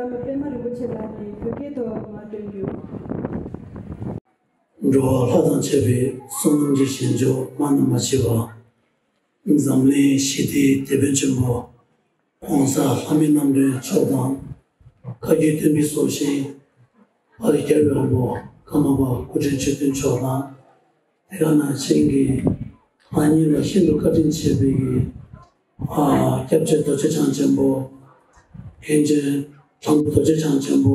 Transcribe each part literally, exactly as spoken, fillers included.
པདྨ་རིན་པོ་ཆེ་ལགས་ནས་བོད་སྐད་ཐོག་མར་སྟོན་རྒྱུ། འགྲོ་བ་ལྷ་དང་བཅས་པའི་བསོད་ནམས་ཀྱི་ཞིང་མཆོག་བླ་ན་མ་མཆིས་པ། འཛམ་གླིང་ཞི་བདེའི་དེད་དཔོན་ཆེན་པོ་༸གོང་ས་ལྷ་མིའི་རྣམ་འདྲེན་མཆོག་དང་། བཀའ་བརྒྱུད་བསྟན་པའི་སྲོག་ཤིང་དཔལ་རྒྱལ་བའི་དབང་པོ་ཀརྨ་པ་སྐུ་ཕྲེང་ཆོས་སྐྱོང་མཆོག་དང་། དེ་ག་ནང་བཞིན་གྱི་ང་གཉིས་ལ་ཤིན་ཏུ་བཀའ་དྲིན་ཆེ་བའི་གི་ཨ་སྐྱབས་རྗེ་རྡོ་རྗེ་འཆང་ཆེན་པོ། མཁན་ཆེན་དྲང་པོ་རྡོ་རྗེ་འཆང་ཆེན་པོ་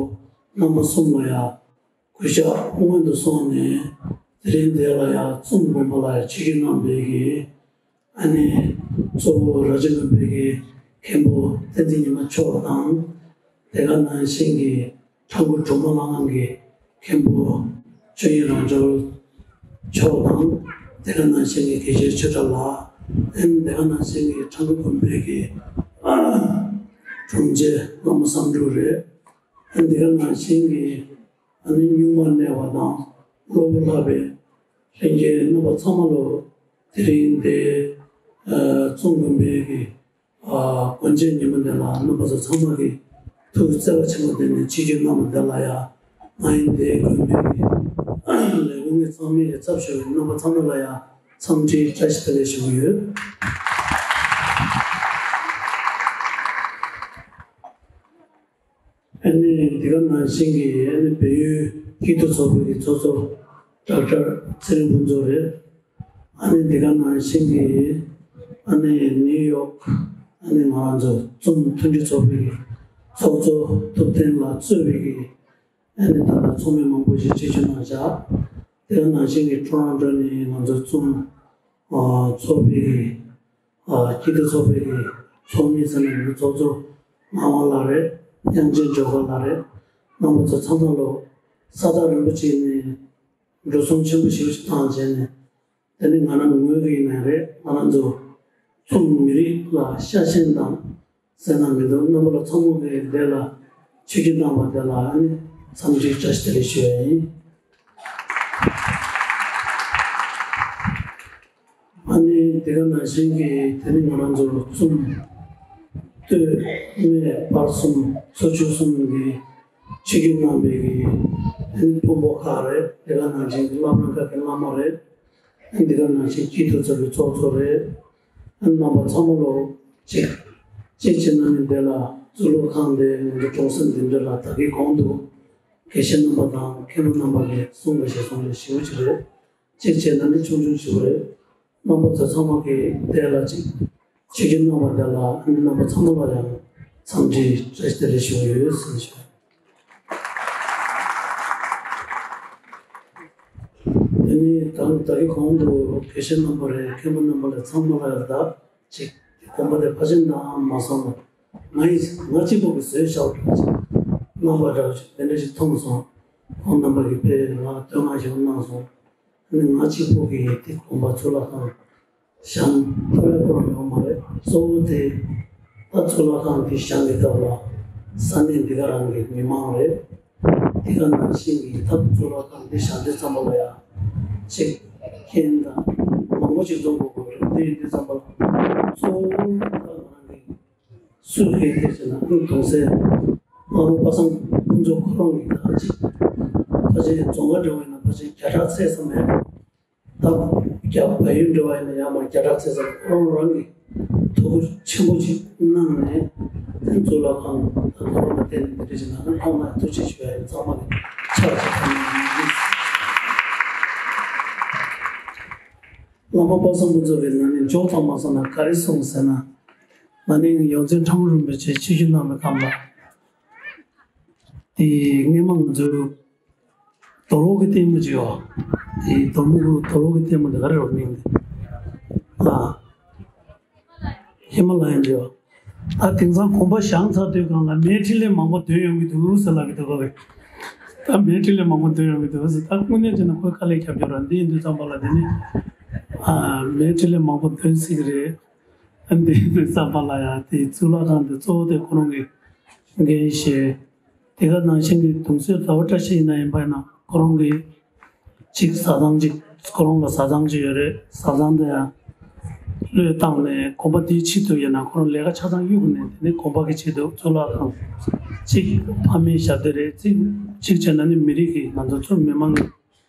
རྣམ་པ་གསུམ་ལ་ཡང་གུས་ཕྱག་སྔོན་དུ་སོང་ནས། དེ་རིང་འདི་ལ་ཡང་ཙུམ་དགོན་པ་ལ་ཡང་ཆིབས་བསྒྱུར་གནང་བའི་གི་ཨ་ནི་གཙོ་བོ་ར་ཇི་དགོན་པའི་གི་མཁན་པོ་བསྟན་འཛིན་ཉི་མ་མཆོག་དང་། དེ་ག་ནང་བཞིན་གྱི་ཁྲ་འགུ་སྒྲོལ་མ་ལྷ་ཁང་གི་མཁན་པོ་ཆོས་དབྱིངས་རང་གྲོལ་མཆོག་དང་། དེ་ག་ནང་བཞིན་གྱི་དགེ་བཤེས་ཆོས་གྲགས་ལགས། ཨ་ནི་དེ་ག་ནང་བཞིན་གྱི་ཁྲ་འགུ་དགོན་པའི་གི་དྲུང་ཆེ་བླ་མ་བསམ་འགྲུབ་རེད། ཨ་ནི་དེ་ག་ནང་བཞིན་གྱི་ཨ་ནི་གཉུག་མར་གནས་པ་དང་། གློ་བུར་ལྷག་པའི་ལྷན་རྒྱས་རྣམ་པ་ཚང་མ་ལོ། དེ་རིང་འདི་ཨ་ཙུམ་དགོན་པའི་གི་ཨ་དགོན་ཆེན་ཉི་མ་འདི་ལ་རྣམ་པ་ཚོ་ཚང་མ་གི་ཐུགས་བརྩེ་བ་ཆེན་པོ་བསྟན་ནས་ཆིབས་བསྒྱུར་གནང་བ་འདི་ལ་ཡང་ང་ཡི་འདི་དགོན་པའི་གི་ལས་ཁུངས་ཀྱི་ཚང་མའི་གི་ཚབ་ཞུ་བའི་རྣམ་པ་ཚང་མ་ལ་ཡང་འཚམས་འདྲིའི་བཀྲ་ཤིས་བདེ་ལེགས་ཞུ་གི་ཡོད། ཨ་ནི་འདི་ག་ནང་བཞིན་གྱི་ཨ་ནི་བལ་ཡུལ་སྐྱིད་སྡུག་ཚོགས་པའི་གི་ཚོགས་གཙོ་ཌོག་ཊར་ཚེ་རིང་ཕུན་ཚོགས་རེད། ཨ་ནི་འདི་ག་ནང་བཞིན་གྱི་ཨ་ནི་ནིའུ་ཡོག་ཨ་ནི་ང་རང་ཚོ་ཙུམ་མཐུན་སྒྲིལ་ཚོགས་པའི་གི་ཚོགས་གཙོ་ཐུབ་བསྟན་ལགས་གཙོས་པའི་གི་ཨ་ནི་ད་ལྟ་ཚོགས་མི་མང་པོ་ཞིག་ཆིབས་བསྒྱུར་གནང་བཞག་དེ་ག་ནང་བཞིན་གྱི་ཊོ་རོན་ཊོ་ནས་ང་ཚོ་ཙུམ་ཨ་ཚོགས་པའི་གི་ཨ་སྐྱིད་སྡུག་ཚོགས་པའི་གི་ཚོགས་མི་ཟེར་ན་མི་ཚོགས་གཙོ་ངག་དབང་ལགས་རེད། དབྱངས་ཅན་ཇོ་ཁ་ལགས་རེད། རྣམ་པ་ཚོ་ཚང་ཚང་ལོ། ས་ཐག་རིང་པོ་ཅིག་ནས་འགྲོ་སོང་ཆེན་པོ་ཞེ་པོ་ཅིག་བཏང་བྱས་ནས། དེ་ནི་ང་རང་ངོས་ཀྱི་ཡིན་ནའི་རེད། ང་རང་ཚོ་ཙུམ་མི་རིགས་ལ་ཤ་ཞེན་དང་ཟེར་ན་མི་འདུག་རྣམ་པ་ལ་ཚང་མ་གི་འདི་ལ་ཆིབས་བསྒྱུར་གནང་བ་དེ་ལ་ཨ་ནི་འཚམས་འདྲིའི་བཀྲ་ཤིས་བདེ་ལེགས་ཞུ་ཡ་ཡིན། ཨ་ནི་དེ་ག་ནང་བཞིན་གྱི་དེ་ནི་ང་རང་ཚོ་ཙུམ་སྟོད་སྨད་བར་གསུམ་ཚོ་ཆུང་གསུམ་གྱི་ཆིབས་བསྒྱུར་གནང་བའི་གི་དེ་ནི་ཕུང་པོ་ཁག་རེད། དེ་ག་ནང་བཞིན་གྱི་བླ་བྲང་ཁག་གི་བླ་མ་རེད། དེ་ག་ནང་བཞིན་སྐྱིད་སྡུག་ཚོགས་པའི་ཚོགས་གཙོ་རེད། རྣམ་པ་ཚང་མ་ལོ་གཅིག་གཅིག་བྱས་ན་ནི་འདི་ལ་གཙུག་ལག་ཁང་འདི་ང་ཚོ་གྲོང་གསེབ་འདི་འདྲ་ལ་ད་གིན་གོང་དུ་དགེ་བཤེས་རྣམ་པ་དང་མཁན་པོ་རྣམ་པ་གིས་གསུངས་པ་ཞིག་གསུངས་པ་ཞིག་ཞིབ་པོ་ཅིག་རེད། གཅིག་བྱས་ན་ནི་ཆུང་ཆུང་ཞིག་རེད། རྣམ་པ་ཚོ་ཚང་མ་གིས་དེ་ལ་གཅིག་ཆིབས་བསྒྱུར་གནང་བ་དེ་ལ་རྣམ་པ་ཚང་མ་ལ་ཡང་འཚམས་འདྲིའི་བཀྲ་ཤིས་བདེ་ལེགས་ཞུ་གི་ཡོད་ཟེར་ཞུ། དེ་ནི་ད་ད་གིན་གོང་དུ་དགེ་བཤེས་རྣམ་པ་རེད། མཁན་པོ་རྣམ་པ་ལ་ཚང་མ་ལ་ཡང་ད་ཅིག་དགོངས་པ་དེ་ཕལ་ཆེར་གནང་མ་སོང་ལ། ང་ཡིས་ང་གཅིག་པོ་གིས་བཟོས་བཞག་པ་ཅིག་གནང་བ་འདྲ་བ་ཅིག་དེ་འདྲ་ཞིག་མཐོང་སོང་། ཁོང་རྣམ་པ་གིས་དཔེ་ང་ལ་བསྟོད་བསྔགས་ཞིག་གནང་སོང་། ཨ་ནི་ང་གཅིག་པོ་གིས་དེ་དགོངས་པ་ཚུར་ལ་བཏང་། བཞེངས་ཐུབ་པའི་སྐོར་ཡོད་མ་རེད། གཙོ་བོ་དེ་ད་གཙུག་ལག་ཁང་འདི་བཞེངས་ཀྱི་སྐབས་ལ་ས་གནས་འདི་ག་རང་གི་མི་མང་རེད། དེ་ག་ནང་བཞིན་གྱི་ད་གཙུག་ལག་ཁང་འདི་བཞེངས་དུས་ཙམ་པ་ལ་ཡང་ཅིག་རྐྱེན་དང་མང་པོ་ཅིག་འཛོམས་དགོས་ཀྱི་རེད། དེ་ཡིན་དུས་ཙམ་པ་ལ་གཙོ་བོ་ད་ང་རང་གི་སུ་ཡིན་དེ་ཟེར་ན་ཀུན་གདུང་སྲས་སློབ་དཔོན་པ་སངས་ཕུན་ཚོགས་ཁོ་རང་གི་ད་ཅིག་ཕལ་ཆེར་རྫོང་ཁ་འདྲ་བ་ཡིན་ན་ཕལ་ཆེར་བརྒྱ་ཕྲག་ཚད་ཙམ་མེད། ད་རྒྱ་བལ་ཡུལ་འདྲ་བ་ཡིན་ན་ཡང་མ་བརྒྱ་ཕྲག་ཚད་ཙམ་ཁོ་རང་རང་གིས་ཐུགས་ཁུར་ཆེན་པོ་ཅིག་གནང་ནས་གཙུག་ལག་ཁང་དང་ཁོ་རང་ལ་བརྟེན་ནས་འདི་འདྲ་ཞིག་གནང་ན་ཁོང་ལ་ཐུགས་རྗེ་ཆེ་ཞུ་ཡ་ཡིན། ཚང་མ་གི་ཕྱག་ཅིག་བསྟན་ནས་ཡིན། བླ་མ་དཔལ་བཟང་ཕུན་ཚོགས་ཀྱིས་ན་ནིང་འཇོག་ཙམ་མ་སོང་ན་ག་རེ་གསུངས་ཟེར་ན། ན་ནིང་ཡོངས་འཛིན་ཁྲ་འགུ་རིན་པོ་ཆེ་ཆིབས་བསྒྱུར་གནང་བའི་སྐབས་ལ། དེ་སྔས་མ་ང་ཚོའི་དོ་རོག་གི་ལྟད་མོ་ཅིག་ཡོད། དེ་དོ་མོ་གི་དོ་རོག་གི་ལྟད་མོ་དེ་ག་རེ་རོགས་མིང་དེ། ཨ། ཧི་མ་ལ་ཡན་ཅིག་ཡོད། ད་དེང་སང་དགོན་པ་བཞེངས་ཚར་དུས་སྒང་ལ་མེ་ཊི་ལེ་མང་པོ་འདོན་ཡོང་གི་འདུག་ཟེར་ལབ་ཀྱི་འདུག་ག་བས། ད་མེ་ཊི་ལེ་མང་པོ་འདོན་ཡོང་གི་འདུག་ཟེར། ད་དངོས་གནས་བྱས་ན་ཁོས་དཀའ་ལས་རྒྱབ་རྒྱུ་ར་འདི་ཡིན་དུས་ཙམ་པ་ལ་དེ་ནི། ཨ། མེ་ཊི་ལེ་མང་པོ་འདོན་སྲིད་ཀྱི་རེད། ཨ། འདི་ཡིན་དུས་ཙམ་པ་ལ་ཡང་དེ་གཙུག་ལག་ཁང་དེ་གཙོ་བོ་དེ་ཁོ་རང་གི་འགན་བཞེས། དེ་ག་ནང་བཞིན་གྱི་གདུང་སྲས་ཟླ་བ་བཀྲ་ཤིས་ཡིན་ན་ཡིན་པ་ཡིན་ན་ཁོ་རང་གི་གཅིག་བཟའ་ཚང་གཅིག་ཁོ་རང་ལ་བཟའ་ཚང་གཅིག་ཡོད་རེད། བཟའ་ཚང་དེ་ཡང་ བློས་བཏང་ནས་དགོན་པ་འདིའི་ཆེད་དུ་ཡིན་ན་ཁོ་རང་ལས་ཀ་ཆ་ཚང་གཡུག་ནས། དེ་ནས་དགོན་པ་གི་ཆེད་དུ་གཙུག་ལག་ཁང་གཅིག་ཕ་མའི་ཞབས་འདེགས་རེད། གཅིག་གཅིག་བྱས་ན་ནི་མི་རིགས་ཀྱི་ང་ཚོ་ཚུར་མི་མང་གི་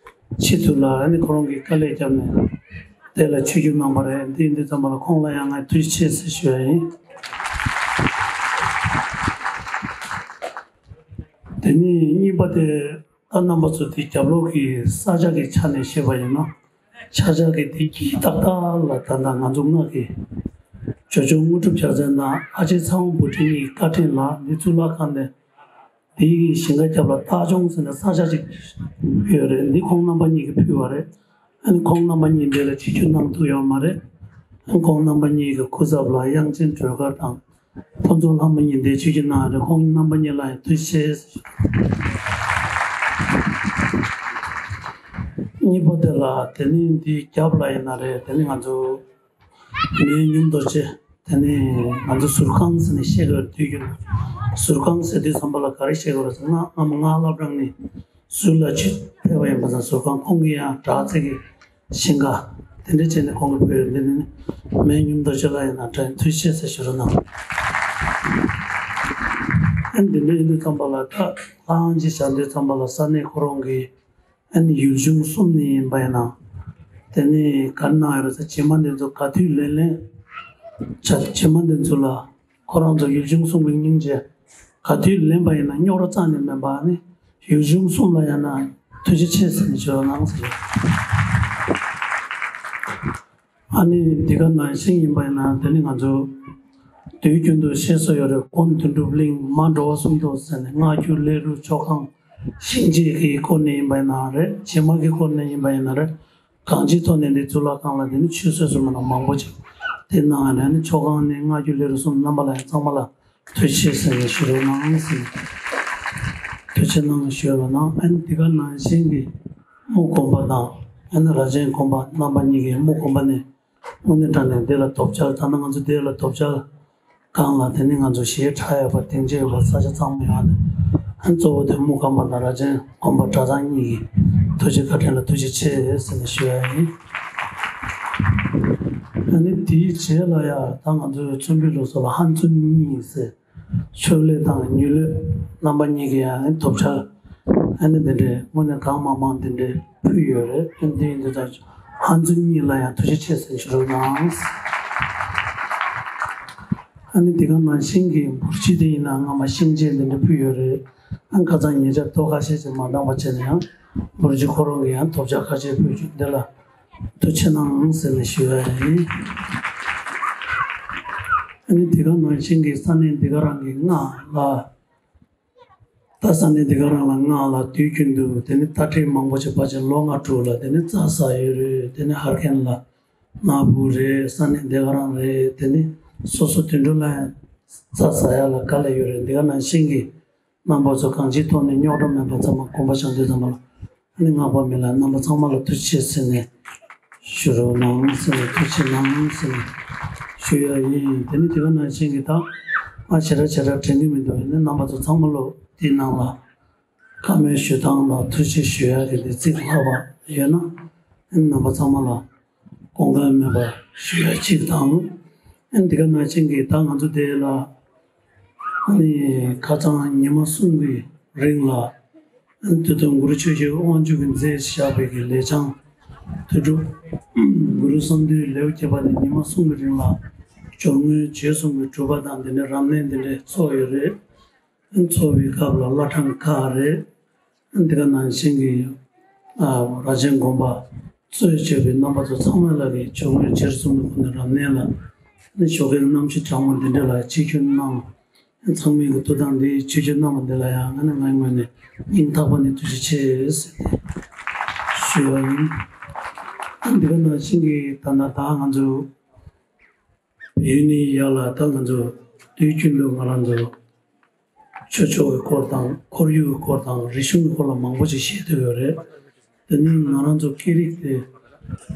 ཆེད་དུ་ལ་ཨ་ནི་ཁོ་རང་གིས་དཀའ་ལས་བརྒྱབ་ནས་དེ་ལ་ཆིབས་བསྒྱུར་གནང་བ་རེད། འདི་ཡིན་དུས་ཙམ་པ་ལ་ཁོང་ལ་ཡང་ངས་ཐུགས་རྗེ་ཆེ་ཟེར་ཞུ་ཡ་ཡིན། དེ་ནས་གཉིས་པ་དེ། ད་རྣམ་པ་ཚོ་དེ་རྒྱབ་ལོགས་ཀྱི་ས་ཆ་གི་ཆ་ནས་བཤད་པ་ཡིན་ན། ཆ་ཆ་གི་དེ་དཀྱིལ་ཏག་ཏག་ལ་ད་ལྟ་ང་ཚོ་སྔགས་ཀྱི་ཇོ་ཇོ་དངོས་གྲུབ་རྒྱལ་མཚན་དང་ཨ་ཅེ་ཚ་བོ་འབུ་ཁྲིད་གཉིས་ཀྱི་བཀའ་དྲིན་ལ་འདི་གཙུག་ལག་ཁང་དེ། དེའི་ཞིང་ཁ་རྒྱབ་ལ་སྟག་ལྗོངས་ཟེར་ནས་ས་ཆ་ཅིག་ཡོད་རེད། འདི་ཁོང་རྣམ་པ་གཉིས་ཀྱིས་ཕུལ་བ་རེད། ཨ་ནི་ཁོང་རྣམ་པ་གཉིས་འདི་ལ་ཆིབས་བསྒྱུར་གནང་ཐུབ་ཡོད་མ་རེད། ཨ་ནི་ཁོང་རྣམ་པ་གཉིས་ཀྱི་སྐུ་ཚབ་ལ་དབྱངས་ཅན་སྒྲོལ་དཀར་དང་། ཕུན་ཚོགས་ལྷ་མོ་གཉིས་འདིར་ཆིབས་བསྒྱུར་གནང་ཡོད་རེད། ཁོང་རྣམ་པ་གཉིས་ལ་ཡང་ཐུགས་རྗེ་ཆེ། གཉིས་པ་དེ་ལ་དེ་ནི་འདི་རྒྱབ་ལ་ཡིན་ན་རེད། དེ་ནི་ང་ཚོ་མེའི་ཉུམ་རྡོ་རྗེ། དེ་ནི་ང་ཚོ་ཟུར་ཁང་ཟེར་ནས་བཤད་དགོས་རེད། དུས་རྒྱུན་ཟུར་ཁང་ཟེར་དུས་ཙམ་པ་ལ་ག་རེ་བཤད་དགོས་རེད་ཟེར་ན། སྔ་མོ་སྔགས་བླ་བྲང་ནས་ཟུར་ལ་ཆུ་ཕེབས་པ་ཡིན་པ་ཙང་ཟུར་ཁང་ཁོང་གི་ཡང་བྲག་རྩེ་གི་ཞིང་ཁ་དེ་འདྲ་བྱས་ནས་ཁོང་གི་བོད་འདི་ནི་མེ་ཉུང་དུ་ཞུ་ལ་ཡིན་ན་དྲན་ཐུགས་རྗེ་ཆེ་ཟེར་ཞུ་རོགས་གནང་། ཨན་འདི་འདྲ་ཡིན་དུས་ཙམ་པ་ལ་ད་ལྷ་ཁང་ཅིག་བཞག་དུས་ཙམ་པ་ལ་ས་གནས་ཁོ་རང་གི་ཨན་ཡུལ་གཞུང་གསུམ་ནས་ཡིན་པ་ཡིན་ན། དེ་ནི་ག་རེ་གནང་ཡོད་རེད་ཟེར། བྱེ་མ་འདི་ཚོ་ག་དུས་ལེན་ལེན་བྱ། བྱེ་མ་འདི་ཚོ་ལ་ཁོ་རང་ཚོ་ཡུལ་གཞུང་གསུམ་གྱི་སྙིང་རྗེ་ག་དུས་ལེན་པ་ཡིན་ན་རྙོག་དྲ་རྩ་ནས་མེད་པ་ནི། ཡུལ་གཞུང་གསུམ་ལ་ཡང་ན་ཐུགས་རྗེ་ཆེ་ཟེར་ནས་ཞུ་རོགས་གནང་ཟེར། ཨ་ནི་འདི་ག་ནང་བཞིན་ཡིན་པ་ཡིན་ན་དེ་ནི་ང་ཚོ་དུས་རྒྱུན་དུ་བཤད་སྲོལ་ཡོད་རེད། དགོན་དོན་གྲུབ་གླིང་མ་འགྲོ་བ་གསུམ་དུ་ཟེར་ནས་སྔགས་རྒྱུད་ལས་རུ་ཆོས་ཁང་ཤིང་བྱེད་ཀྱི་སྐོར་ནས་ཡིན་པ་ཡིན་ན་རེད། བྱེ་མ་གི་སྐོར་ནས་ཡིན་པ་ཡིན་ན་རེད། གང་ཅིའི་ཐོག་ནས་འདི་གཙུག་ལག་ཁང་ལ་འདི་ནི་ཆུད་ཟོས་སུ་མ་ན་མང་པོ་ཅིག་དེ་གནང་ཡ་ལ་ནི་ཆོས་ཁང་ནས་སྔགས་རྒྱུད་ལས་རུ་གསུམ་རྣམ་པ་ལ་ཡང་ཚང་མ་ལ་ཐུགས་རྗེ་ཆེ་ཟེར་ནས་ཞུ་རོགས་གནང་ཟེར། ཐུགས་རྗེ་གནང་ཞུ་རོགས་གནང་། ཨ་ནི་འདི་ག་ནང་བཞིན་གྱི་དམུ་དགོན་པ་དང་ཨ་ནི་རྭ་ཅན་དགོན་པ་རྣམ་པ་གཉིས་ཀྱི། དམུ་དགོན་པ་ནས་དངོས་གནས་དྲང་གནས་འདི་ལ་དོབ་ཆག་ད་ནི་ང་ཚོ་འདི་ལ་དོབ་ཆག་གང་ལ་དེ་ནི་ང་ཚོ་ཞེ་དྲག་ཡོད་པ་སྡིངས་ཆ་ཡོད་པ་ས་ཆ་ཚང་མ་ཡོད་ནས། ཨ་ནི་གཙོ་བོ་དེ་དམུ་དགོན་པ་དང་རྭ་ཅན་དགོན་པ་གྲྭ་ཚང་གཉིས་ཀྱི་ཐུགས་རྗེ་བཀའ་དྲིན་ལ་ཐུགས་རྗེ་ཆེ་ཟེར་ནས་ཞུ་ཡ་ཡིན། ཨ་ནི་དེའི་རྗེས་ལ་ཡ་ད་ང་ཚོའི་མཚོན་བུའི་ལུགས་སྲོལ་ལ་ཧན་ཙུན་གཉིས་ཟེར། ཆོས་གླུད་དང་ཉུལ་གླུད་རྣམ་པ་གཉིས་ཀྱི་ཡང་ཐོབ་ཆག་ཨ་ནི་འདི་འདྲའི་དངོས་གནས་གང་མང་མང་འདི་འདྲའི་ཕུལ་ཡོད་རེད། ཨ་ནི་འདི་ཡིན་དུས་ད་ཧན་ཙུན་གཉིས་ལ་ཡང་ཐུགས་རྗེ་ཆེ་ཟེར་ཞུ་རོགས་གནང་། ཨ་ནི་འདི་ག་ནང་བཞིན་གྱི་འབུར་གཅིག་དེ་ཡིན་ན་སྔ་མ་ཤིང་བྱེད་འདི་འདྲ་ཕུལ་ཡོད་རེད། ཨ་ནི་ཁ་སང་ཉེ་ཆར་ཐོག་ཁ་ཤས་ཅིག་མ་འདང་བ་བྱས་ན་ཡང་འབུར་གཅིག་ཁོ་རང་གི་ཡང་ཐོབ་ཆག་ཁ་ཤས་ཕུལ་བྱུང་འདི་ལ། ཐུགས་རྗེ་གནང་ཟེར་ནས་ཞུ་ཡ་ཡིན། ཨ་ནི་འདི་ག་ནང་བཞིན་གྱི་ས་གནས་འདི་ག་རང་གི་སྔགས་ལ། ད་ས་གནས་འདི་ག་རང་ལ་སྔགས་ལ་དུས་རྒྱུན་དུ་དེ་ནི་ལྟ་ཁྲིད་མང་པོ་བྱེད་པ་ཅིག་ལོ་ལྔ་དྲུག་ལ་དེ་ནི་རྩྭ་ཟ་ཡོད་རེད། དེ་ནི་ཧར་ཁན་ལ་སྣ་བུ་རེད། ས་གནས་འདི་ག་རང་རེད། དེ་ནི་སོ་སོ་དུད་འགྲོ་ལ་ཡང་རྩྭ་ཟ་ཡ་ལ་དཀའ་ལས་ཡོད་རེད། འདི་ག་ནང་བཞིན་གྱི་རྣམ་པ་ཚོ་གང་ཅིའི་ཐོག་ནས་རྙོག་དྲ་མེད་པ་ཚང་མ་དགོངས་པ་བཞེས་དུས་ཙམ་པ་ལ། ཨ་ནི་སྔགས་པ་མི་ལ་རྣམ་པ་ཚང་མ་ལ་ཐུགས་རྗེ་ཆེ་ཟེར་ནས་ཞུ་རོགས་གནང་ཟེར་ནས། ཐུགས་རྗེ་གནང་ཟེར་ནས་ཞུ་ཡ་ཡིན། དེ་ནི་དེ་ག་ནང་བཞིན་གྱི་ད་ང་ཞེ་དྲག་ཞེ་དྲག་དྲན་གྱི་མི་འདུག་ཨ་ནི་རྣམ་པ་ཚོ་ཚང་མ་ལོ་དེའི་ནང་ལ་བཀའ་མོལ་ཞུ་སྟངས་དང་ཐུགས་རྗེ་ཞུ་ཡ་གི་དེ་ཚིག་ལྷག་པ་ཡོད་ན། ཨ་ནི་རྣམ་པ་ཚང་མ་ལ་དགོངས་འགལ་མེད་པ་ཞུ་ཡ་གཅིག་དང་། ཨ་ནི་དེ་ག་ནང་བཞིན་གྱི་ད་ང་ཚོ་དེ་ལ། ཨ་ནི་ཁ་སང་ཉི་མ་གསུམ་གྱི་རིང་ལ། ཨ་ནི་དུས་དང་གུ་རུ་ཆོས་ཀྱི་དབང་ཕྱུག་གིས་མཛད་བཞག་པའི་གི་ལས་བྱང་དོན་གྲུབ་གུ་རུ་གསང་འདུས་ལེའུ་བརྒྱད་པ་ནས་ཉི་མ་གསུམ་གྱི་རིང་ལ་སྦྱོར་དངོས་རྗེས་གསུམ་གྱི་སྒྲུབ་པ་དང་དེ་ནས་རབ་གནས་དེ་འདྲ་ཚོགས་ཡོད་རེད། ཨ་ནི་ཚོགས་པའི་སྐབས་ལ་བླ་བྲང་ཁག་རེད། ཨ་ནི་དེ་ག་ནང་བཞིན་གྱི་ཨ་རྭ་ཅན་དགོན་པ་གཙོས་བྱས་པའི་རྣམ་པ་ཚོ་ཚང་མ་ལ་གི་སྦྱོར་དངོས་རྗེས་གསུམ་གྱི་སྒོ་ནས་རབ་གནས་ལ། ཨ་ནི་ཞོགས་ཀའི་གནམ་གཤིས་གྲང་མོ་འདི་འདྲ་ལ་ཆིབས་བསྒྱུར་གནང་། ཚང་མས་ཀྱི་ཐུགས་དམ་འདི་ཆིབས་བསྒྱུར་གནང་བ་འདི་ལ་ཡང་ང་ནི་ངའི་ངོས་ནས་སྙིང་ཐག་པ་ནས་ཐུགས་རྗེ་ཆེ་ཟེར་ནས་ཞུ་བ་ཡིན། ཨ་འདི་ག་ནང་བཞིན་གྱི་ད་ལྟ་ད་ང་ཚོ་བལ་ཡུལ་ནས་ཡར་ལ་ད་ང་ཚོ་དུས་རྒྱུན་དུ་ང་རང་ཚོ་ཆོས་ཕྱོགས་ཀྱི་སྐོར་དང་ཁོར་ཡུག་གི་སྐོར་དང་རིག་གཞུང་གི་སྐོར་ལ་མང་པོ་ཞིག་བཤད་ཐུབ་ཡོད་རེད། དེ་ནི་ང་རང་ཚོ་སྐད་རིགས་དེ།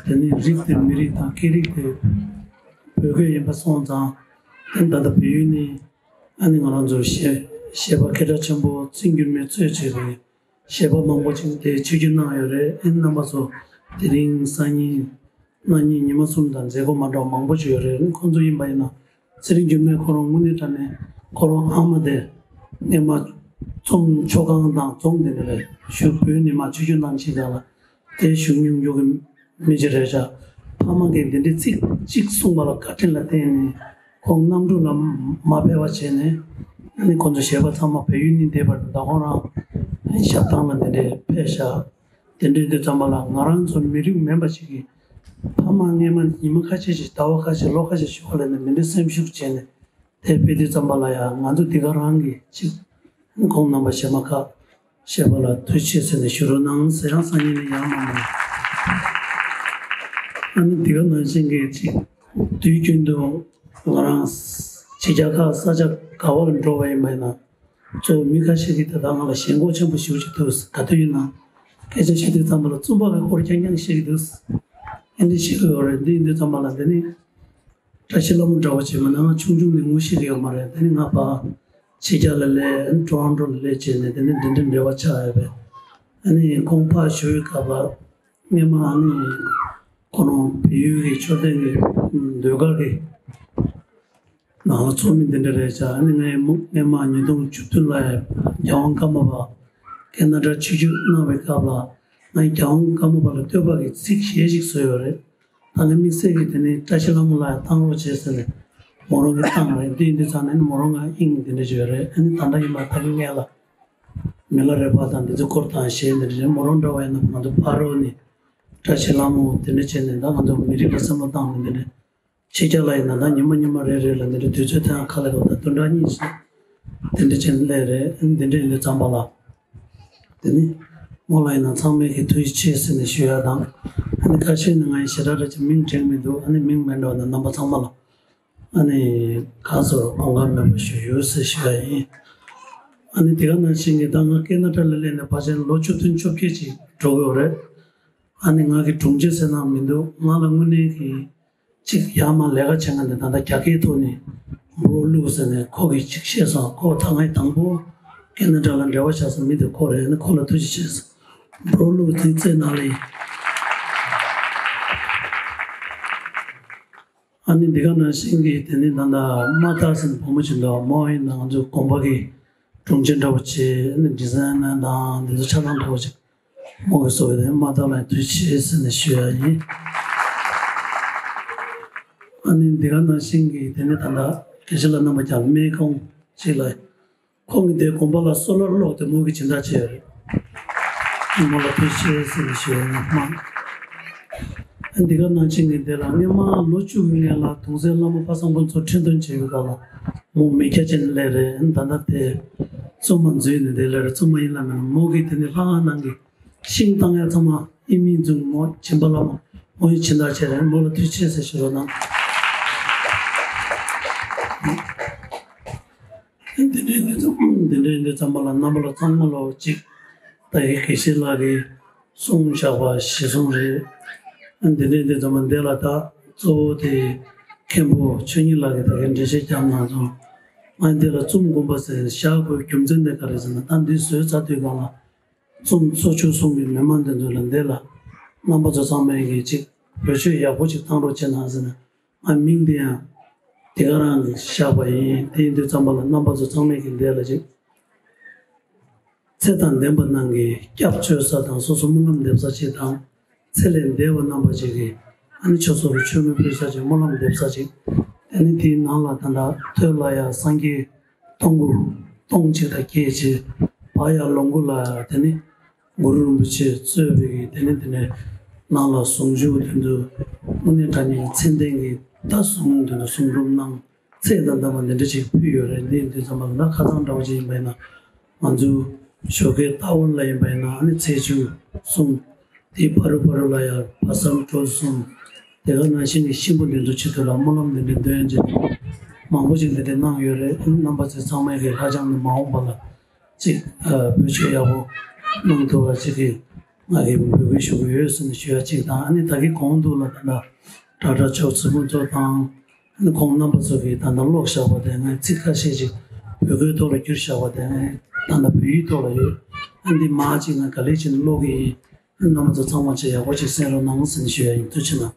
དེ་ནི་རིགས་དེ་མི་རིགས་དང་སྐད་རིགས་དེ་བོད་སྐད་ཡིན་པ་སོང་ཙང་། དེ་ད་ལྟ་བལ་ཡུལ་ནས་ཨ་ནི་ང་རང་ཚོ་གཞས་གཞས་པ་སྐད་གྲགས་ཆེན་པོ་ཚེ་འགྱུར་མེད་གཙོས་བྱས་པའི་གཞས་པ་མང་པོ་ཅིག་དེ་ཆིབས་བསྒྱུར་གནང་ཡོད་རེད། ཨ་ནི་རྣམ་པ་ཚོ་དེ་རིང་སང་ཉིན་ གནངས་ཉིན་ཉི་མ་གསུམ་དང་མཛད་སྒོ་མ་འདྲ་བ་མང་པོ་ཞིག་ཡོད་རེད། ཁོང་ཚོ་ཡིན་པ་ཡིན་ན་ཚེ་རིང་འགྱུར་མེད་ཁོ་རང་དངོས་གནས་དྲང་གནས་ཁོ་རང་ཨ་མ་དེ་སྔས་མ་ཚོང་ཆོ་ག་དང་རྫོང་དེ་འདྲ་ལ་བཞུགས། བོད་ནས་མར་ཆིབས་བསྒྱུར་གནང་ཕྱིན་ཙང་ལ་དེ་བཞུགས་མྱོང་མྱོང་གི་མི་ཅིག་རེད་ཤག་ཕ་མ་གིས་འདི་འདྲའི་ཚིག་གཅིག་གསུངས་པ་ལ་བཀའ་དྲིན་ལ་བརྟེན་ནས་ཁོང་གནམ་གྲུ་ལ་མ་ཕེབས་པ་བྱས་ནས། ཨ་ནི་ཁོང་ཚོ་གཞས་པ་ཚང་མ་བལ་ཡུལ་ནས་བསྡད་པ་རེད། ད་ཁོང་རང་ཞབས་ཐང་ལ་འདི་འདྲའི་ཕེབས་ཤག་དེ་འདྲའི་དུས་ཙམ་པ་ལ་ང་རང་ཚོ་མི་རིགས་མིན་པ་ཞིག་གིས་ཕ་མ་སྔས་མ་ཉི་མ་ཁ་ཤས་ཤིག་ཟླ་བ་ཁ་ཤས་ལོ་ཁ་ཤས་བཞུགས་པ་ལ་ནི་འདི་འདྲའི་སེམས་ཤུགས་བྱས་ནས་དེ་ཕེབས་དུས་ཙམ་པ་ལ་ཡང་ང་ཚོ་འདི་ག་རང་གི་ཅིག་ཁོང་རྣམ་པ་གཞས་མ་ཁག་གཞས་པ་ལ་ཐུགས་རྗེ་ཆེ་ཟེར་ནས་ཞུ་རོགས་གནང་ཟེར་ཡང་སང་ཉིན་ནས་ཡང་མ་མང་། ཨ་ནི་འདི་ག་ནང་བཞིན་གྱི་ཅིག་དུས་རྒྱུན་དུ་ང་རང་ཕྱི་རྒྱལ་ཁག་ས་ཆ་ག་བར་འགྲོ་བ་ཡིན་པ་ཡིན་ན། གཙོ་བོ་མི་ཁ་ཤས་ཀྱིས་ད་ལྟ་ང་ལ་ཞེན་ཁོག་ཆེན་པོ་ཞེ་པོ་ཅིག་འདུག་ག་དུས་ཡིན་ན་སྐད་ཆ་བཤད་དུས་ཙམ་པ་ལ་བཙུན་པ་གི་སྐོར་རྐྱང་རྐྱང་བཤད་ཀྱི་འདུག་ཨེ་འདྲ་བཤད་ཀྱི་ཡོད་རེད། འདི་ཡིན་དུས་ཙམ་པ་ལ་འདི་ནི་བཀྲ་ཤིས་ལྷ་མོ་འདྲ་བོ་བྱས་མ་ན་ང་ཆུང་ཆུང་ནས་ངོ་ཤེས་ཀྱི་ཡོད་མ་རེད། དེ་ནི་ང་ཕར་ཕྱི་རྒྱལ་ལ་སླེབས། ཨ་ནི་ཊོ་རོན་ཊོ་ལ་སླེབས་བྱས་ནས་དེ་ནི་འདི་འདྲའི་འབྲེལ་བ་ཆགས་ཡོད་པས། ཨ་ནི་ཁོང་ཕར་བཞུགས་པའི་སྐབས་ལ་སྔས་མ་ཨ་ནི་ཁོ་རང་བལ་ཡུལ་གྱི་མཆོད་རྟེན་གྱི་ཟློས་གར་གྱི་ནང་ལ་ཚོགས་མི་འདི་འདྲ་རེད་ཤག་ཨ་ནི་ངས་སྔས་མ་ཉིས་སྟོང་བཅུ་བདུན་ལ་རྒྱལ་དབང་ཀརྨ་པ་ཁེ་ན་ཌ་ཆིབས་བསྒྱུར་གནང་བའི་སྐབས་ལ་ངས་རྒྱལ་དབང་ཀརྨ་པ་ལ་བསྟོད་པ་གི་ཚིག་ཞལ་ཞིག་བཟོས་ཡོད་རེད། ད་ངས་དམིགས་བསལ་གྱིས་དེ་ནི་བཀྲ་ཤིས་ལྷ་མོ་ལ་ཡང་བཏང་རོགས་བྱས་ཟེར་ནས་མོ་རང་གིས་བཏང་རེད། འདི་ཡིན་དུས་ཙང་ནས་མོ་རང་ང་དབྱིངས་འདི་འདྲ་ཞིག་ཡོད་རེད། ཨ་ནི་ད་ལྟ་ཡིན་པ་ད་གིན་ངས་ལ་མི་ལ་རས་པ་དང་འདི་ཚོའི་སྐོར་དང་ཞལ་འདི་འདྲ་རེད། མོ་རང་འདྲ་བ་ཡིན་ན་ང་ཚོ་ཕ་རོལ་ནས་བཀྲ་ཤིས་ལྷ་མོ་འདི་འདྲ་བྱས་ནས་ད་ང་ཚོ་མི་རིགས་ལ་བསམ་བློ་བཏང་ནས་འདི་འདྲ། ཕྱི་རྒྱལ་ལ་ཡིན་ན་ད་ཉི་མ་ཉི་མ་རེ་རེ་ལ་འདི་འདྲ་དུས་ཚོད་ཐོན་ཁ་ལ་གོ་ད་བདུན་ཕྲག་གཉིས་ཤིག་འདི་འདྲ་བྱས་ནས་སླེབས་རེད། འདི་འདྲ་ཡིན་དུས་ཙམ་པ་ལ་དེ་ནི་མོ་ལ་ཡིན་ན་ཚང་མས་ཀྱི་ཐུགས་རྗེ་ཆེ་ཟེར་ནས་ཞུ་ཡ་དང་། ཨ་ནི་ཁ་ཤས་ནི་ང་ཡི་ཞེ་དྲག་རེ་ཅིག་མིང་དྲན་མི་འདུག་ཨ་ནི་མིང་མེད་འགྲོ་ན་རྣམ་པ་ཚང་མ་ལ་ཨ་ནི་གང་ཟེར་དགོངས་ཁ་མེད་པ་ཞུ་ཡོད་ཟེར་ཞུ་ཡ་ཡིན། ཨ་ནི་དེ་ག་ནང་བཞིན་གྱི་ད་ང་ཀེ་ན་ཌ་ལ་སླེབས་ནས་ཕལ་ཆེར་ལོ་བཅུ་བདུན་བཅོ་བརྒྱད་ཅིག་འགྲོ་གི་ཡོད་རེད། ཨ་ནི་ང་གི་དྲུང་ཆེ་ཟེར་ན་མི་འདུག་ང་ལ་དངོས་གནས་ཀྱི་གཅིག་ཡར་མར་ལས་ཀ་བྱེད་མཁན་དེ་ད་ལྟ་རྒྱ་སྐད་ཐོག་ནས་བྷོ་རོ་ལུག་ཟེར་ནས་ཁོ་གིས་གཅིག་བཤད་སོང་། ཁོ་ད་ངས་དང་པོ་ཀེ་ན་ཌ་ལ་འབྲེལ་བ་བྱས་སོང་མི་དེ་ཁོ་རེད། ཨ་ནི་ཁོ་ལ་ཐུགས་རྗེ་ཆེ་ཟེར། བྷོ་རོ་ལུག་དེ་བཙལ་གནང་ལེ། ཨ་ནི་འདི་ག་ནང་བཞིན་གྱི་དེ་ནི་ད་ལྟ་རྨ་ཐར་ཟེར་ནས་བུ་མོ་ཅིག་འདུག་མོ་ཡིན་ན་ང་ཚོའི་དགོན་པ་གི་དྲུང་ཆེ་འདྲ་བོ་བྱས། ཨ་ནི་ཌི་ཛའི་ནར་དང་འདི་ཚོ་ཆ་ཚང་འདྲ་བོ་ཅིག་མོ་གི་བཟོ་བའི་དེ་རྨ་ཐར་ལ་ཐུགས་རྗེ་ཆེ་ཟེར་ནས་ཞུ་ཡ་ཡིན། ཨ་ནི་འདི་ག་ནང་བཞིན་གྱི་དེ་ནི་ད་ལྟ་དགེ་བཤེས་ལགས་རྣམ་པ་ཀྱང་སྨན་ཁང་ཅིག་ལ། ཁོང་གིས་དེ་དགོན་པ་ལ་སོ་ལར་གློག་དེ་མོ་གིས་སྦྱིན་བདག་བྱས་ཡོད་རེད། མོ་ལ་ཐུགས་རྗེ་ཆེ་ཟེར་ནས་ཞུ་ཡ་ཡིན། མ་འདི་ག་ནང་བཞིན་གྱི་འདི་ལ་སྔོན་མ་ལོ་བཅུ་གི་སྔོན་ལ་གདུང་སྲས་བླ་མ་པ་སངས་དཀོན་མཚོ་ཁྲི་འདོན་བྱས་པའི་སྐབས་ལ་མོ་མི་སྐྱ་ཅན་སླེབས་རེད། ད་ལྟ་དེ་བཙུན་མ་འཛུལ་ནས་དེ་སླེབས་རེད། བཙུན་མ་ཡིན་ལ་མིན་ལ་མོ་གིས་དེ་ནི་ལྷ་ཁང་ནང་གི་ཤིང་བཏང་ཡ་ཚང་མ་ཨི་མིང་བཟུང་མོ་བྱིན་པ་ལ་མོ་མོ་ཡིས་སྦྱིན་བདག་བྱས་རེད། མོ་ལ་ཐུགས་རྗེ་ཆེ་ཟེར་ཞུ་རོགས་གནང་། འདི་འདྲའི་འདི་ཙམ་འདི་འདྲའི་འདི་ཙམ་པ་ལ་རྣམ་པ་ལ་ཚང་མ་ལོ་གཅིག་ད་ཡི་དགེ་བཤེས་ལགས་ཀྱིས་གསུང་བཞག་པ་གཞི་བཟུང་རེད། འདི་འདྲའི་འདི་ཙམ་པ་འདི་ལ་ད་གཙོ་བོ་དེ་མཁན་པོ་ཆོས་ཉིད་ལགས་ཀྱིས་ད་གའི་འགྲེལ་བཤད་བརྒྱབ་གནང་སོང་། ང་འདི་ལ་བཙུན་དགོན་པ་ཟེར་བཞག་དགོས་རྒྱུ་མཚན་དེ་ག་རེ་ཟེར་ན་ད་འདི་བཟོས་ཚར་དུས་སྒང་ལ་བཙུན་གཙོ་ཆོས་གསུམ་གྱི་མི་མང་འདི་ཚོ་ལ་འདི་ལ་རྣམ་པ་ཚོ་ཚང་མས་ཀྱིས་གཅིག་བེད་སྤྱོད་ཡག་པོ་ཅིག་བཏང་རོགས་བྱེད་གནང་ཟེར་ན། ང་མིང་དེ་ཡང་དེ་ག་རང་གིས་བཞག་པ་ཡིན། དེ་ཡིན་དུས་ཙམ་པ་ལ་རྣམ་པ་ཚོ་ཚང་མས་ཀྱི་འདས་ལ་ཅིག་ཚེ་དང་ལྡན་པ་རྣམས་ཀྱི་སྐྱབས་བཅོལ་ས་དང་སོ་སོ་སྨོན་ལམ་འདེབས་ས་ཅིག་དང་། ཚེ་ལས་འདས་པ་རྣམ་པ་ཅིག་གིས་ཨ་ནི་ཆོས་ཚོགས་ཀྱི་མཆོད་མེ་ཕུལ་ས་ཅིག་སྨོན་ལམ་འདེབས་ས་ཅིག་དེ་ནི་དེའི་ནང་ལ་ད་ལྟ་ཐོད་ལ་ཡ་སངས་རྒྱས་སྟོང་སྐུ་སྟོང་གཅིག་དང་བརྒྱད་ཅིག་བ་ཡ་ལོངས་སྐུ་ལ་དེ་ནི་གུ་རུ་རིན་པོ་ཆེ་གཙོས་པའི་དེ་ནས་དེ་ནས་ནང་ལ་གཟུངས་གཞུག་དེ་ཚོ་དངོས་གནས་དྲང་གནས་མཚན་ལྡན་གྱི་བརྡ་གསུང་དེ་ཚོ་གསུང་སྒྲུབ་གནང་། ཚེ་དང་ལྡན་པ་འདི་འདྲ་ཅིག་ཕུལ་ཡོད་རེད། འདི་ཡིན་དུས་ཙམ་པ་ལ་ད་ཁ་སང་འདྲ་བོ་ཅིག་ཡིན་པ་ཡིན་ན་ང་ཚོ་ཞོགས་ཀའི་རྟ་དབོན་ལ་ཡིན་པ་ཡིན་ན་ཨ་ནི་ཚེས་བཅུ་གསུང་། དེའི་ཕ་རུ་ཕ་རུ་ལ་ཡང་བ་སམ་གྲོ་གསུང་། དེ་ག་ནང་བཞིན་གྱི་གཤིན་པོ་འདི་ཚོ་ཆེད་དུ་ལ་སྨོན་ལམ་འདི་འདྲ་འདོན་རྗེས་མང་པོ་ཅིག་འདི་འདྲ་གནང་ཡོད་རེད། རྣམ་པ་ཚོ་ཚང་མས་ཀྱི་ལྷ་ལྕམ་ནི་མ་འོངས་པ་ལ། ཅིག་ཨ་བེད་སྤྱོད་ཡག་པོ་གནང་ཐུབ་པ་ཅིག་གི་ང་གིས་འབོད་སྐུལ་ཞུ་གི་ཡོད་ཟེར་ནས་ཞུ་ཡ་གཅིག་དང་། ཨ་ནི་ད་གིན་གོང་དུ་ལ་ད་ལྟ་དྲ་གྲགས་མཆོག་ཚེ་སྨོན་མཚོ་དང་། ཨ་ནི་ཁོང་རྣམ་པ་ཚོ་གིས་ད་ལྟ་ཀློག་བཞག་པ་དེ་ངས་ཚིག་ཁ་ཤས་ཅིག་བོད་སྐད་ཐོག་ལ་བསྒྱུར་བཞག་པ་དེ་ངས་ད་ལྟ་བོད་ཡིག་ཐོག་ལ་ཡོད། ཨ་འདི་མ་ཅིག་ང་ག་ལེ་ཅིག་ནས་ཀློག་གི་ཡིན། ཨ་རྣམ་པ་ཚོ་ཚང་མ་ཅིག་ཡག་པོ་ཅིག་གསན་རོགས་གནང་ཟེར་ནས་ཞུ་ཡ་ཡིན། ཐུགས་རྗེ་གནང་།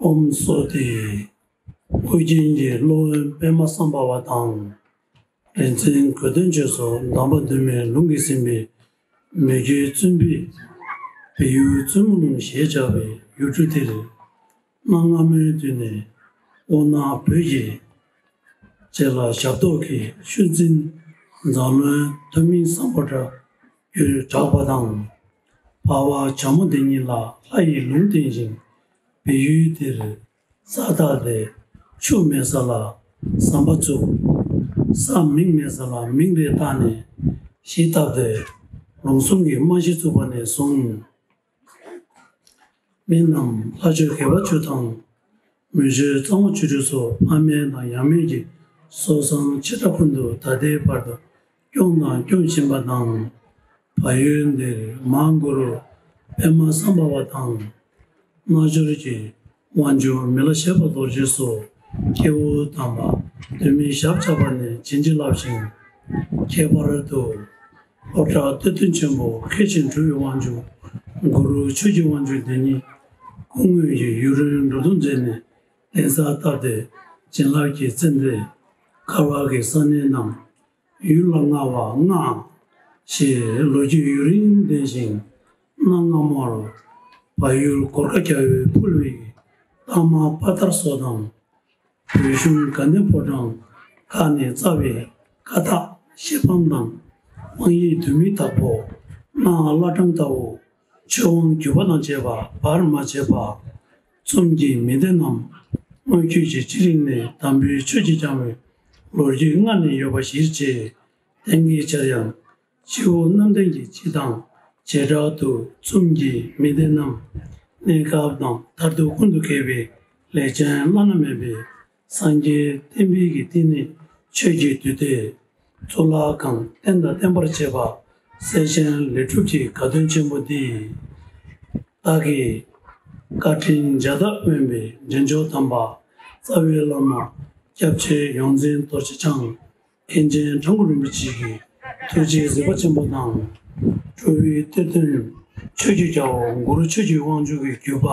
ཨོཾ་སྭ་སྟི། ཨོ་རྒྱན་གྱི་སློབ་དཔོན་པདྨ་སམ་བྷ་བ་དང་། རིག་འཛིན་དགེ་འདུན་ཆོས་སོགས་གདམས་པ་འདུས་མའི་ལུང་གིས་ཟིན་པའི་མི་བསྐྱོད་བཙུན་པའི་བལ་ཡུལ་བཙུན་མོ་ལུང་ཞེས་བྱ་བའི་ཡུལ་གྲུ་དེར། གནའ་སྔ་མོའི་དུས་ནས་དབུ་ནག་བོད་ཀྱི་རྗེ་ལ་ཞབས་ཏོག་གིས་ཤུལ་འཛིན་མཛངས་བློན་ཐོན་མི་སམ་བྷོ་ཊ་གྱུར་གྲགས་པ་དང་། འཕགས་པ་བྱ་མོ་དེ་ཉིད་ལ་ལྷ་ཡི་ལུང་བསྟན་ཞིང་། བལ་ཡུལ་དེར་ས་བཏབ་སྟེ་ཆུ་མེད་ས་ལ་ཟམ་པ་བཙུགས། ས་མིག་མེད་ས་ལ་མིག་རེ་བཏགས་ནས་གཞིས་བཏབ་སྟེ་ལུང་གསུམ་གྱི་རྨང་གཞི་བཙུགས་པ་ནས་བཟུང་། མི་རྣམས་ལྷ་ཆོས་དགེ་བ་བཅུ་དང་། མི་ཆོས་གཙང་བ་བཅུ་དྲུག་སོགས་ཕ་མེས་དང་ཡང་མེས་ཀྱི་སྲོལ་བཟང་ཆེ་ཕྲ་ཀུན་ཏུ་ད་ལྟའི་བར་དུ་སྐྱོང་དང་སྐྱོང་བཞིན་པ་དང་། བལ་ཡུལ་འདིར་མ་གུ་རུ་པདྨ་སམ་བྷ་བ་དང་། རྣལ་འབྱོར་གྱི་དབང་ཕྱུག་མི་ལ་བཞད་པ་རྡོ་རྗེ་སོགས་སྐྱེས་བུ་དམ་པ་དུ་མའི་ཞབས་བཅགས་པ་ནས་བྱིན་གྱིས་བརླབས་ཤིང་། ཁྱད་པར་དུ་སློབ་གྲྭ་གཏེར་སྟོན་ཆེན་པོ་མཁས་ཤིང་གྲུབ་པའི་དབང་ཕྱུག་གུ་རུ་ཆོས་ཀྱི་དབང་ཕྱུག་འདི་ཉིད་སྐུ་དངོས་ཀྱི་ཡུན་རིང་འགྲོ་དོན་མཛད་ནས་གདན་ས་བཏབ་སྟེ་བྱིན་རླབས་ཀྱི་ཚད་འདི་ཁ་བ་གི་ས་གནས་རྣམས་ཡུལ་ལ་མངའ་བ་མངའ་ཞེས་ལོ་རྒྱུས་ཡུན་རིང་ལྡན་ཞིང་། གནའ་སྔ་མོར་བལ་ཡུལ་གོར་ཁ་རྒྱལ་པོས་ཕུལ་བའི་རྟགས་མ་དཔའ་དར་སོགས་དང་། བོད་གཞུང་དགའ་ལྡན་ཕོ་བྲང་ཁག་ནས་བསྩལ་བའི་ཀ་དག་གཞས་བམ་དང་། དབང་ཡིག་བསྡུས་མིའི་བདག་པོ་གནའ་བླ་བྲང་ལྟ་བུ་ཆོས་དབང་བརྒྱུད་པ་དང་བཅས་པ་བར་མ་ཆད་པ། ཚོམས་ཀྱི་མི་སྡེ་རྣམས་སྔོན་ཆད་ཀྱི་སྤྱི་རིགས་ནས་དམ་པའི་ཆོས་ཀྱི་སྦྱང་བའི་ལོ་རྒྱུས་སྔ་ནས་ཡོད་པ་གཞིར་བྱས། བསྟན་རྒྱས་འཆར་ཡང་སྤྱི་བོ་གནམ་བསྟན་གྱི་སྤྱི་དང་བྱེ་བྲག་ཏུ་ཚོམས་ཀྱི་མི་སྡེ་རྣམས་གནས་སྐབས་དང་མཐར་ཐུག་ཀུན་ཏུ་མཁས་པའི་ལས་ཅན་བླ་ན་མེད་པའི་སངས་རྒྱས་བསྟན་པའི་གི་བསྟི་གནས་ཆོས་ཀྱི་འདུས་སྡེ། གཙུག་ལག་ཁང་རྟེན་དང་བརྟེན་པར་བཅས་པ་སྲས་ཆེན་ལས་གྲུབ་ཀྱི་དགའ་སྟོན་ཆེན་པོ་འདི། བདག་གི་བཀའ་དྲིན་འཇའ་ཟླ་དབེན་པའི་འབྲས་ལྗོངས་དམ་པ་རྩ་བའི་བླ་མ་སྐྱབས་རྗེ་ཡོངས་འཛིན་རྡོ་རྗེ་འཆང་མཁན་ཆེན་ཁྲ་འགུ་རིན་པོ་ཆེ་གི་ཐུགས་རྗེའི་གཟིགས་པ་ཆེན་པོ་དང་། གྲུབ་པའི་གཏེར་སྟོན་ཆོས་ཀྱི་རྒྱལ་པོ་གུ་རུ་ཆོས་ཀྱི་དབང་ཕྱུག་གི་བརྒྱུད་པ་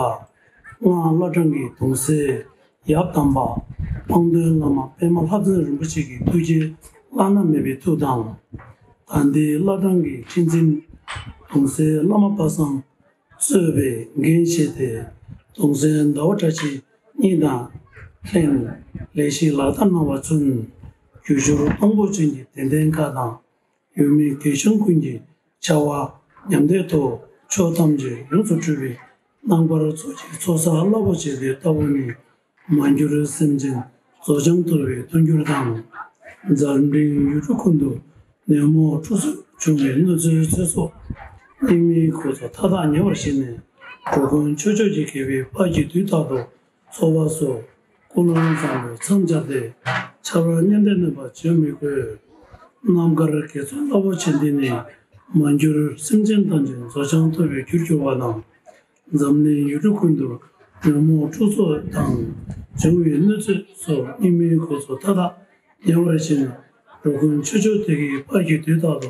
སྔགས་བླ་བྲང་གི་གདུང་སྲས་ཡབ་དམ་པ་དཔང་འདོན་བླ་མ་པདྨ་ལྷ་བཙན་རིན་པོ་ཆེ་གི་ཐུགས་རྗེ་བླ་ན་མེད་པའི་མཐུ་དང་། ད་ལྟའི་བླ་བྲང་གི་ཁྲི་འཛིན་གདུང་སྲས་བླ་མ་པ་སངས་གཙོས་པའི་འགན་བཞེས་ཏེ་གདུང་སྲས་ཟླ་བ་བཀྲ་ཤིས་གཉིས་དང་ལྷན་ལས་གཞི་ལག་བསྟར་གནང་བ་ཚུན་རྒྱུ་ཤུར་སྟོང་འབོད་ཅན་གྱི་དད་ལྡན་ཁག་དང་། ཡུལ་མི་དགེ་སྦྱོང་ཀུན་གྱི་བྱ་བ་ཉམས་བརྡལ་དུ་ཕྱོགས་ཐམས་ཅད་ཡོངས་སུ་གྲུབ་པའི་རྣམ་དཀར་ཚོགས་ཀྱི་ཚོགས་བསགས་རླབས་པོ་ཆེ་དེ་ལྟ་བུ་ནི་མ་གྱུར་སེམས་ཅན་རྫོགས་བྱང་ཐོབ་པའི་མཐུན་འགྱུར་དང་། འཛམ་གླིང་ཡུལ་གྲུ་ཀུན་ཏུ་ཉོན་མོངས་འཁྲུགས་སོགས་བྱུང་བའི་གནོད་འཚེའི་ཚེ་སྲོག་སྙིགས་མའི་གོས་ཚོགས་མཐའ་དག་ཉེ་བར་ཞིག་ནས་འགྲོ་ཀུན་ཆོས་མཆོག་གི་དགེ་བའི་དཔལ་གྱི་དུས་རྟག་ཏུ་འཚོ་བ་སོགས་ཀུན་སློང་བཟང་པོས་མཚམས་སྦྱར་ཏེ་ཆར་པ་མཉམ་འདེགས་གནོན་པ་བྱོན་མི་དགོས། རྣམ་དཀར་དགེ་ཚོགས་རླབས་པོ་ཆེ་འདི་ནི་མ་གྱུར་སེམས་ཅན་ཐམས་ཅད་རྫོགས་བྱང་ཐོབ་པའི་རྒྱུར་གྱུར་པ་དང་། འཛམ་གླིང་ཡུལ་གྲུ་ཀུན་ཏུ་ཉོན་མོངས་འཁྲུགས་སོགས་དང་འབྱུང་བའི་གནོད་འཚེ་སོགས་སྙིགས་མའི་གོས་ཚོགས་མཐའ་དག་ཉེ་བར་ཞིག་ནས་འགྲོ་ཀུན་ཆོས་མཆོག་དེ་གའི་དཔལ་གྱི་དུས་རྟག་ཏུ་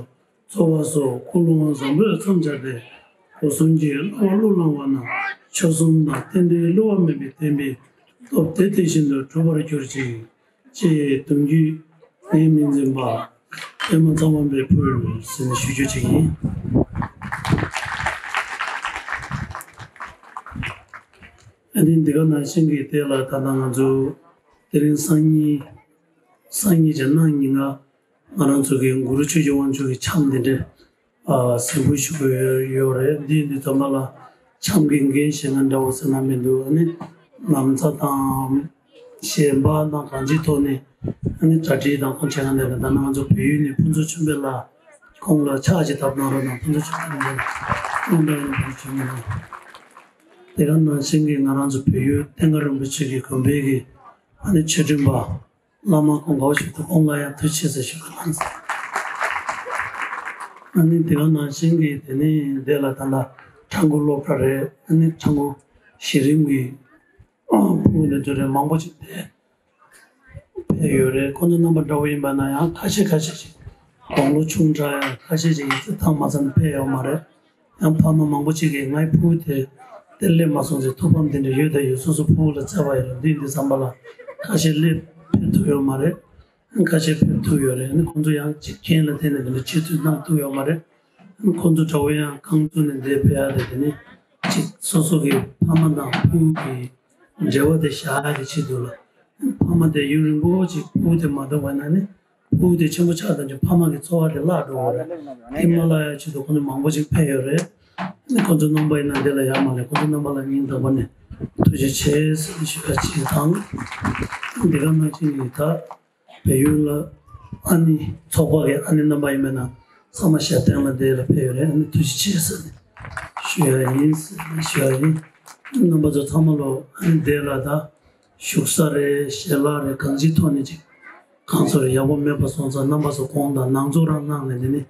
འཚོ་བ་སོགས་ཀུན་སློང་བཟང་པོས་མཚམས་སྦྱར་ཏེ་སྒོ་གསུམ་གྱི་བསླབ་པ་བློས་བླངས་པ་རྣམས་ཆོས་གསུམ་དང་རྟེན་འབྲེལ་བསླུ་བ་མེད་པའི་བསྟན་པའི་སྟོབས་དེ་དེ་བཞིན་དུ་འགྲུབ་པར་གྱུར་ཅིག་ཅེས་གདུང་རྒྱུད་ངས་མིང་འཛིན་པ་པདྨ་ཚངས་པ་འཕེལ་ཕུལ་ཟེར་ནས་ཞུ་རྒྱུ་ཅིག་ཡིན། ཨ་ནི་འདི་ག་ནང་བཞིན་གྱི་དེ་ལ་ད་ལྟ་ང་ཚོ་དེ་རིང་སང་ཉིན་སང་ཉིན་གྱི་གནངས་ཉིན་ང་ང་རང་ཚོ་གི་གུ་རུ་ཆོས་ཀྱི་དབང་ཕྱུག་གི་འཆམ་འདི་འདྲ་ཨ་གཟིགས་འབུལ་ཞུ་གི་ཡོད་རེད། འདི་འདི་ཚང་མ་ལ་འཆམ་གྱི་འགན་བཞེས་ན་འདྲ་བོ་ཟེར་ན་མི་འདུག་ཨ་ནི་ན་བཟའ་དང་ཞལ་འབག་དང་གང་ཅིའི་ཐོག་ནས་ཨ་ནི་གྲ་སྒྲིག་དང་ཁོང་བྱས་ན་འདི་ལ་ད་ནང་ང་ཚོ་བལ་ཡུལ་ནས་ཕུན་ཚོགས་ཆོས་འཕེལ་ལགས་ཁོང་ལ་ཕྱག་ཅིག་བཏབ་གནང་རོགས་གནང་། ཕུན་ཚོགས་ཆོས་འཕེལ་ལགས་ཁོང་འདྲ་བོ་ཕུན་ཚོགས་ཆོས་འཕེལ་ལགས་དེ་ག་ནང་བཞིན་གྱི་ང་རང་ཚོ་བལ་ཡུལ་བསྟན་དགའ་རིན་པོ་ཆེ་གི་དགོན་པའི་གི་ཨ་ནི་ཆོས་སྒྲོན་པ། བླ་མ་ཁོང་དགའ་བོ་ཞིག་ཏུ་ཁོང་ལ་ཡང་ཐུགས་རྗེ་ཆེ་ཟེར་ཞུ་གི་ལགས། ཨ་ནི་དེ་ག་ནང་བཞིན་གྱི་དེ་ནི་འདི་ལ་ད་ལྟ་ཁྲ་འགུ་སློབ་གྲྭ་རེད། ཨ་ནི་ཁྲ་འགུ་གཞི་རིམ་གྱི་ཕྲུ་གུ་འདི་ཚོ་རེད། མང་པོ་ཅིག་དེ་བལ་ ཕེབས་ཡོད་རེད། ཁོང་ཚོ་རྣམ་པ་འདྲ་བོ་ཡིན་པ་ན་ཡང་ཁ་ཤས་ཁ་ཤས་ཤིག་དགུང་ལོ་ཆུང་དྲགས་ཡང་ཁ་ཤས་ཤིག་ཡིག་ཚད་བཏང་མ་ཚར་ནས་ཕེབས་ཡོད་མ་རེད། ཡང་ཕ་མ་མང་པོ་ཅིག་གིས་ངའི་ཕྲུ་གུ་དེ་དེ་སླེབས་མ་སོང་ཟེར། ཐུགས་ཕམ་དེ་འདྲ་ཡོད་དང་ཡོད། སོ་སོ་ཕྲུ་གུ་ལ་བརྩེ་བ་ཡོད་རེད། འདི་འདི་བསམ་པ་ལ་ཁ་ཤས་སླེབས་ཕེབས་ཐུབ་ཡོད་མ་རེད། ཁ་ཤས་ཕེབས་ཐུབ་ཡོད་རེད། ཁོང་ཚོ་ཡང་ཅིག་རྐྱེན་ལ་བརྟེན་ནས་དེ་འདྲ་ཆེད་དུ་གནང་ཐུབ་ཡོད་མ་རེད། ཁོང་ཚོ་འདྲ་བོ་ཡང་རྐང་བཙུགས་ནས་འདིར་ཕེབས་ཡ་རེད། དེ་ནི་ཅིག་སོ་སོ་གི་ཕ་མ་དང་ཕྲུ་གུ་གི་འབྲེལ་བ་དེ་བཞག་ཡ་གི་ཆེད་དུ་ལ། ཕ་མ་དེ་ཡུན་རིང་པོ་ཅིག་ཕྲུ་གུ་དེ་མ་ཐུག་པ་ན་ནི་ཕྲུ་གུ་དེ་ཆེན་པོ་ཆགས་དང་ཅིག་ཕ་མ་གི་འཚོ་བ་དེ་བརླག་འགྲོ་བ་རེད། དེ་མ་བརླག་ཡ་ཆེད་དུ་ཁོང་ཚོ་མང་པོ་ཅིག་ཕེབས་ཡོད་རེད། ཁོང་ཚོ་རྣམ་པ་ཡིན་ན་འདི་ལ་ཡར་མར་སླེབས། ཁོང་ཚོ་རྣམ་པ་ལ་སྙིང་ཐག་པ་ནས་ཐུགས་རྗེ་ཆེ་ཟེར་ཞུ་ཡ་གཅིག་དང་། འདི་ག་ནང་བཞིན་ཡིན་ད། བལ་ཡུལ་ལ་ཨ་ནི་ཚོགས་པ་གི་ཨ་ནི་རྣམ་པ་ཡིན་པ་ན་ཚང་མ་ཞབས་བརྟན་ལ་འདི་ལ་ཕེབས་ཡོད་རེད། ཨ་ནི་ཐུགས་རྗེ་ཆེ་ཟེར་ནས་ཞུ་ཡ་ཡིན་ཟེར་ནས་ཞུ་ཡ་ཡིན། རྣམ་པ་ཚོ་ཚང་མ་ལོ་ཨ་ནི་འདི་ལ་ད་བཞུགས་ས་རེད། ཞལ་ལག་རེད། གང་ཅིའི་ཐོག་ནས་ཅིག་གང་ཚོར་ཡག་པོ་མེད་པ་སོང་ཙང་རྣམ་པ་ཚོ་དགོངས་དག་ནང་ཚོགས་རང་གནང་ནས། འདི་ནི་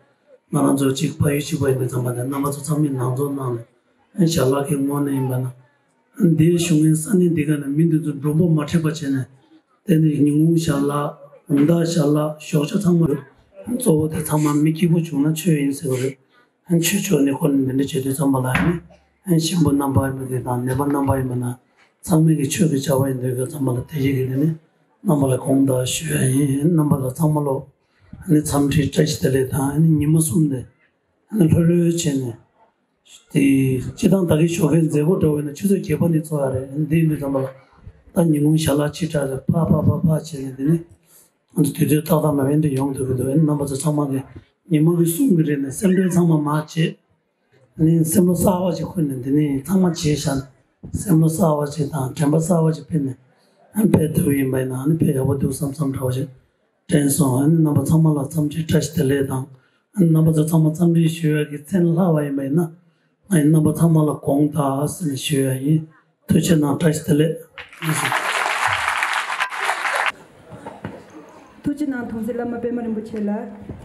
ང་རང་ཚོ་ཅིག་ཕ་ཡུལ་གཅིག་པ་ཡིན་པའི་ཙམ་པ་དང་། རྣམ་པ་ཚོ་ཚང་མས་ནང་ཚོགས་གནང་ནས་ཨ་ནི་ཞལ་ལག་གི་ངོས་ནས་ཡིན་པ་ན། འདིའི་བཞུགས་མཁན་ས་གནས་འདི་ག་ནས་མི་འདི་ཚོ་མགྲོན་པོ་མ་འཁྲིད་པ་བྱས་ནས། དེ་ནི་ཉིན་གུང་ཞལ་ལག་དགོང་དག་ཞལ་ལག་ཞོགས་ཇ་ཚང་མ་རེད། གཙོ་བོ་དེ་ཚང་མ་མི་སྐྱིད་པོ་བྱུང་ན་ཆོས་ཡིན་ཟེར་བ་རེད། ཆོས་ཕྱོགས་ནས་ཁོ་ནི་འདི་འདྲ་བྱེད་དུས་ཙམ་པ་ལ་ནི་གཤིན་པོ་རྣམ་པ་ཡིན་པ་གི་དང་ནད་པ་རྣམ་པ་ཡིན་པ་ན་ཚང་མས་ཀྱི་ཆོས་ཀྱི་བྱ་བ་ཡིན་དུས་ཀྱི་ཙམ་པ་ལ་དེ་བཞིན་གྱི་དེ་ནི་རྣམ་པ་ལ་དགོངས་དག་ཞུ་ཡ་ཡིན། རྣམ་པ་ལ་ཚང་མ་ལོ་ནི་འཚམས་འདྲི་བཀྲ་ཤིས་བདེ་ལེགས་དང་ནི་ཉི་མ་གསུམ་དེ་ནི་ལྷོད་ལྷོད་བྱས་ནས། དེ་སྤྱི་བཏང་ད་གིན་ཞོགས་ཀའི་མཛད་སྒོ་འདྲ་བོ་ཡིན་ན་ཆུ་ཚོད་བརྒྱད་པ་ནས་ཚོགས་ཡ་རེད། འདི་ཡིན་དུས་ཙམ་པ་ལ་ད་ཉིན་གུང་ཞལ་ལག་ཕྱི་དྲགས་རེད། ཕ་ཕ་ཕ་ཕ་བྱས་ནས་དེ་ནི་ང་ཚོ་དུས་ཚོད་ཏག་ཏག་མ་བན་དུ་ཡོང་ཐུབ་ཀྱི་འདུག་ཨ་ནི་རྣམ་པ་ཚོ་ཚང་མ་གི་ཉི་མ་གི་གསུམ་གི་རིང་ནས་སེམས་ཁྲལ་ཚང་མ་མ་བྱེད། ཨ་ནི་སེམས་བློ་གསར་བ་ཞིག་འཁོར་ནས་འདི་ནས་ཚང་མ་བྱས་བཞག་ན་སེམས་བློ་གསར་བ་ཞིག་དང་དྲན་པ་གསར་བ་ཞིག་ཕེབས་ནས་ཨ་ནི་ཕེབས་ཐུབ་ཡིན་པ་ཡིན་ན་ཨ་ནི་ཕེབས་ཡག་པོ་འདུག་བསམ་བསམ་འདྲ་བོ་ཞིག་དྲན་སོང་། ཨ་ནི་རྣམ་པ་ཚང་མ་ལ་འཚམས་འདྲི་བཀྲ་ཤིས་བདེ་ལེགས་དང་། ཨ་ནི་རྣམ་པ་ཚོ་ཚང་མ་འཚམས་འདྲི་ཞུ་ཡ་གི་མཚན་ལྷག་པ་ཡིན་པ་ཡིན་ན། ཨ་ནི་རྣམ་པ་ཚང་མ་ལ་དགོངས་དག་ཟེར་ནས་ཞུ་ཡ་ཡིན། ཐུགས་རྗེ་གནང་། བཀྲ་ཤིས་བདེ་ལེགས། ཐུགས་རྗེ་གནང་། དོན་གཟིགས་བླ་མ་པད་མ་རིན་པོ་ཆེ་ལགས།